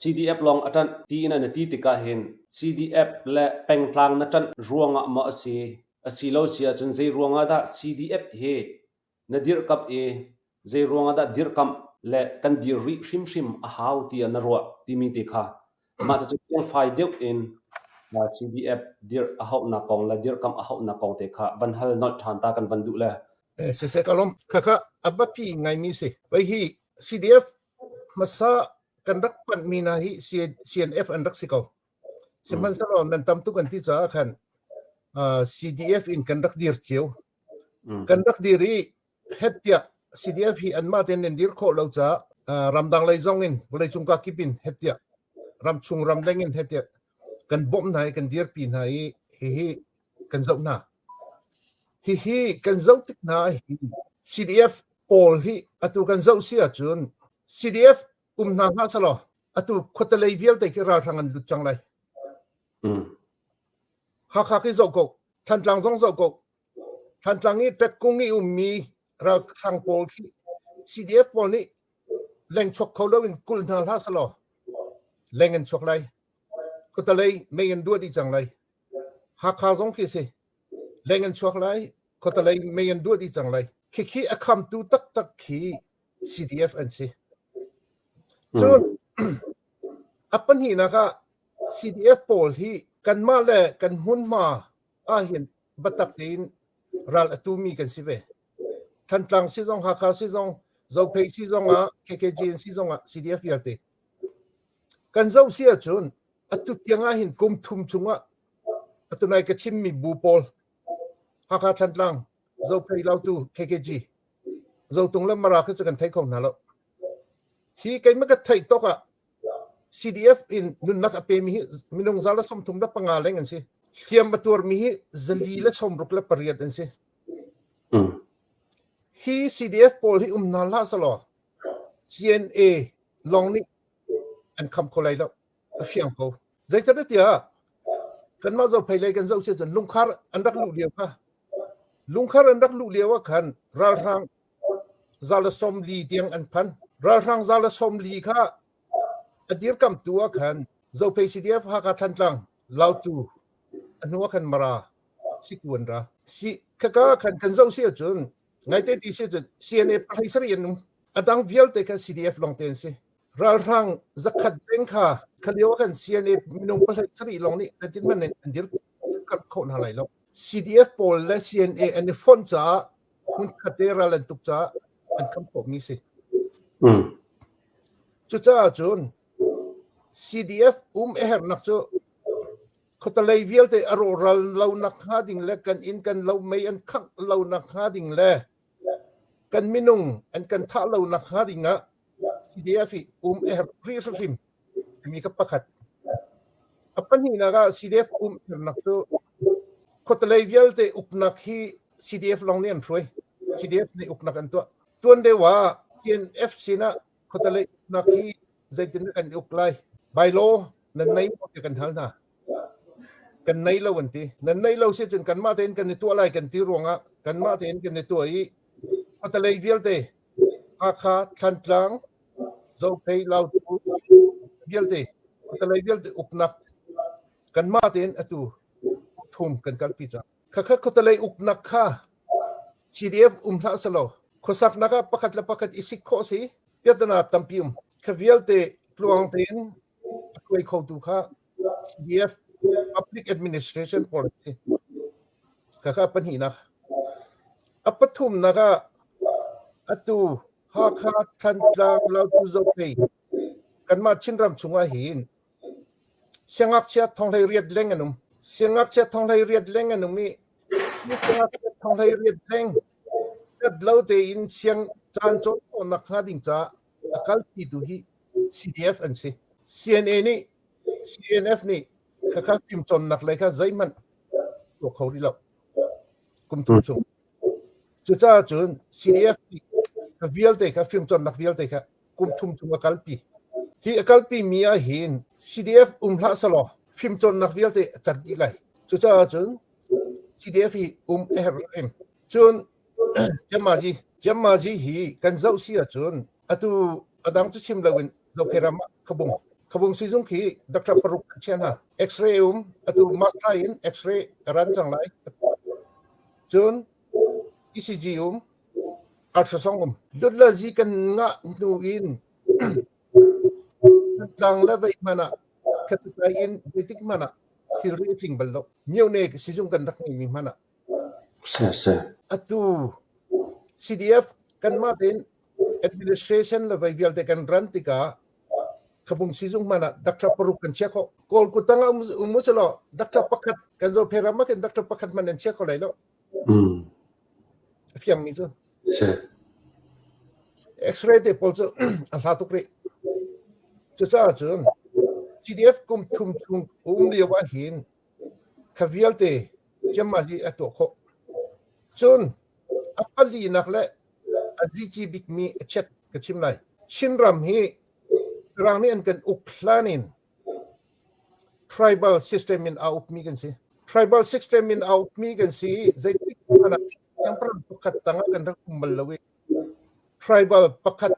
CDF lawng a ṭanh tiin an i ti tikah hin CDF le pengtlang na ṭanh ruangah maw a si, a si lo si ahcun zei ruangah dah CDF hi na dirhkamh i zei ruangah dah dirhkamh le kan dir rih hrimhrim a hau tiah na ruah timi te kha mah cucu fiangfai deuh in CDF dirh a hauhnak kong le dirhkamh a hauhnak kong te kha van hal nolh ṭhan ta kan van duh le. Siseh ka lawm. Khakha a biapi ngaimi si. Vei hi CDF hmasa kan rak panhmi hna hi CNF an rak si ko. Sihmanhsehlaw nan tam tuk an ti caah khan CDF in kan rak dir cio. Kan rak dir i het tiah CDF hi anmah tein nan dir khawh lo caah ramdang lei zong in vawleicung kakip in het tiah ramchung ramleng in het tiah kan bawmh hna i kan dirpi hna i hihi kan zoh hna. Hihi kan zoh tik hna hi CDF pawl hi atu kan zoh si ahcun CDF um hna hlah selaw atu khuatelei vialte khi ralhrang an lut cang lai. Hakha khi zoh ko, Thantlang zong zoh ko. Thantlang i Pekkung i ummi ralhrang pawl khi CDF pawl nih leng chuak kho loin kulh hna hlah selaw leng an chuak lai. Khuatelei mei an duah dih cang lai. Hakha zong khi si. Leng an chuak lai, khuatelei mei an duah dih cang lai. Khikhi a khamtu taktak khi CDF an si. Cun a pahnihnak ah CDF pawl hi kanmah le kan hmunhma ahhin biatak tein ral a tumi kan si ve. Thantlang si zong, Hakha si zong, Zophei si zong ah, KKG si zong ah CDF vialte. Kan zoh si ahcun atu tiang ahhin kum thum chungah atu nai ka chimmi bu pawl Hakha Thantlang, Zophei Lautu, KKG, Zotung le Mara khi cu kan thei kho hna lo. Hi keimah ka theih tawk ah CDF in nunnak a pemi hi minung 135 leng an si. Hliam a tuarmi hi 468 an si. Hi CDF pawl hi um hna hlah selaw CNA lawng nih an kham kho lai lo. A fiang ko. Zeicahtiah kanmah Zophei lei kan zoh si cun lungkhar an rak luh lio kha lungkhar an rak luh lio ah khan ralhrang 140 tiang an phan. Ralhrang 140 kha a dirkamtu ah khan Zophei CDF Hakha Thantlang Lautu a hnu ah khan Mara Siku an ra. Si khaka khan kan zoh si ahcun ngaite ti si ahcun CNA pahlei sarih an um. A dang vialte kha CDF lawngte an si. Ralhrang zakhat deng kha kha lio ah khan CNA minung pahlei sarih lawng nih zeitin hmanh in an dir kamh khawh hna lai lo. CDF pawl le CNA an i fonh caah hmunkhat te ral an tuk caah an kham khawhmi si. Cucaah cun CDF um a herhnak cu khuatalei vialte a rawhral lo nakhnga ding le kan inn kan lo mei an khangh lo nakhnga ding le kan minung an kan thah lo nakhnga ding ah CDF i um a herh rih hrimhrim timi kha pakhat. A pahnihnak ah CDF um herhnak cu khuatalei vialte uknak hi CDF lawng nih an hruai. CDF nih uknak an tuah. Tuan deuh ah CNF sinah khuatalei uknak hi zeitin kan uk lai? Bylaw nan nei maw ti kan hal hna. Kan nei lo an ti. Nan nei lo si cun kanmah tein kan i tuah lai kan ti ruangah kanmah tein kan i tuah i khuatalei vialte Hakha, Thantlang, Zophei, Lautu vialte khuatalei vialte uknak kanmah tein atu thum kan kalpi cang. Khakha khuatalei uknak kha CDF um hlah selaw khuasaknak ah pakhat le pakhat i sik khawh si piatana tampi um. Kha vialte tluang tein a hruai khotu kha CDF Public Administration pawl an si. Khakha pahnihnak. A pathumnak ah atu Hakha, Thantlang, Lautu, Zophei kanmah Chinram chungah hin siangngakchia thonghlei riat leng an um. Siangngakchia thonghlei riat leng an um i siangngakchia thonghlei riat leng cat lo tein siang caan cawn khawhnak hnga ding caah a kalpitu hi CDF an si. CNA nih CNF nih khakha fimcawnnak lei kha zeihmanh tuah kho rih lo kum thum chung. Cucaah cun CDF nih kha vialte kha fimcawnnak vialte kha kum thum chung a kalpi. Hi a kalpi mi ah hin CDF um hlah selaw fimcawnnak vialte a cat dih lai. Cucaah cun CDF hi um a herh hrim. Cun Jammazi Jammazi hi kan zoh si ahcun atu a dang cu chim loin Zophei ram ah khabung. Khabung sizung khi doctor paruk kan chia hna. X-ray um, atu mask thai in X-ray a ran cang lai. Cun ECG um, ultrasound um. Lutlazi kan ngah hnu in tlang le vei hmanh ah khatukai in zeitik hmanh ah thilri a tling bal lo. Myone sizung kan rak ngeimi hmanh ah. Atu CDF kanmah tein administration le vei vialte kan ran tikah Khabung sizung hmanh ah doctor paruk kan chia khawh. Kawl kutang ah um um uselaw doctor pakhat kan zo phe ram ah khin doctor pakhat hmanh an chia kho lai lo. A fiang mi cu. X-ray te pawl cu a hla tuk rih. Cucaah cun CDF kum thum chung um lio ah hin kha vialte ciammah hi a tuah khawh. Cun a palinak le a zici bikmi a chiat ka chim lai. Chinram hi Mirang nih an kan uk hlan in tribal system in aa ukmi kan si. Tribal system in aa ukmi kan si i zeitik hmanh ah siangpahrang pakhat tangah kan rak um bal lo i tribal pakhat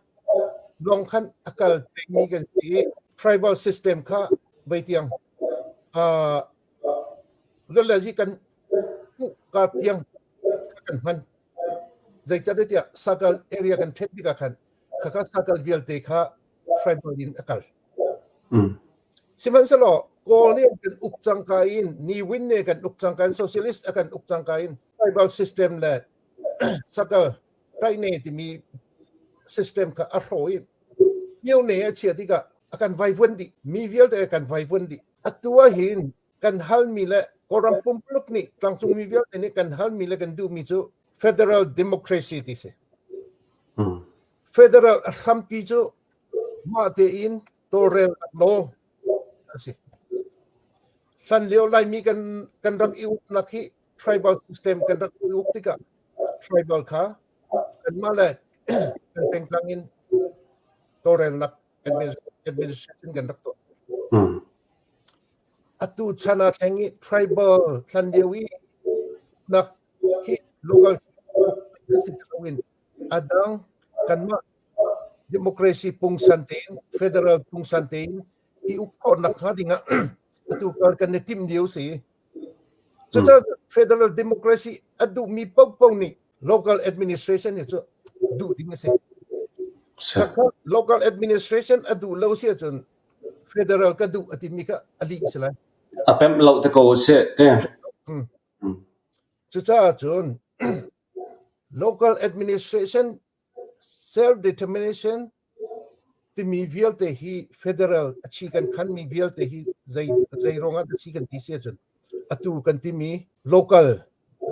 lawng khan a kal pengmi kan si i tribal system kha vei tiang uh, lalazi kan ka tiang kan hman. Zeicahtiah sakal area kan ṭhen tikah khan khakha sakal vialte kha tribal in a kal. Sihmanhsehlaw Kawl nih an kan uk cangka in Ni Win nih kan uk cangka in socialist a kan uk cangka in tribal system le sakal taine timi system kha a hrawh i myone a chia tikah a kan vaivuan dih. Mi vialte a kan vaivuan dih. Atu ah hin kan halmi le Kawlram pumpuluk nih tlangcungmi vialte nih kan halmi le kan duhmi cu federal democracy ti si. Federal a hrampi cu mah tein tawlrelnak nawl a si. Hlan lio Laimi kan kan rak i uknak hi tribal system kan rak i uk tikah tribal kha kanmah le kan pengtlang in tawlrelnak administration kan rak tuah. Atu chan ah thleng i tribal hlan lio i nak khi local si loin a dang kanmah democracy pungsan tein federal pungsan tein i uk khawh nakhnga dingah atu kal kan i timh lio si. Cucaah federal democracy a duhmi paohpaoh nih local administration hi cu duh ding a si. Local administration a duh lo si ahcun federal ka duh a timi kha a lih si lai. A pemh lo te ko seh te. Cucaah cun local administration self-determination timi vialte hi federal a chi kan khanmi vialte hi zei zei ruangah a chi kan ti si ahcun atu kan timi local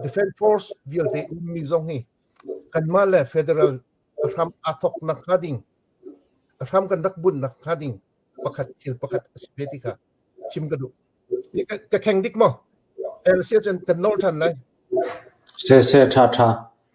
defense force vialte ummi zong hi kanmah le federal a hram aa thawk nakhnga ding a hram kan rak bunh nakhnga ding pakhat thil pakhat a si ve ti kha chim ka duh. Ka kheng dik maw? Si ahcun kan nawl ṭhan lai. Se se ṭha ṭha.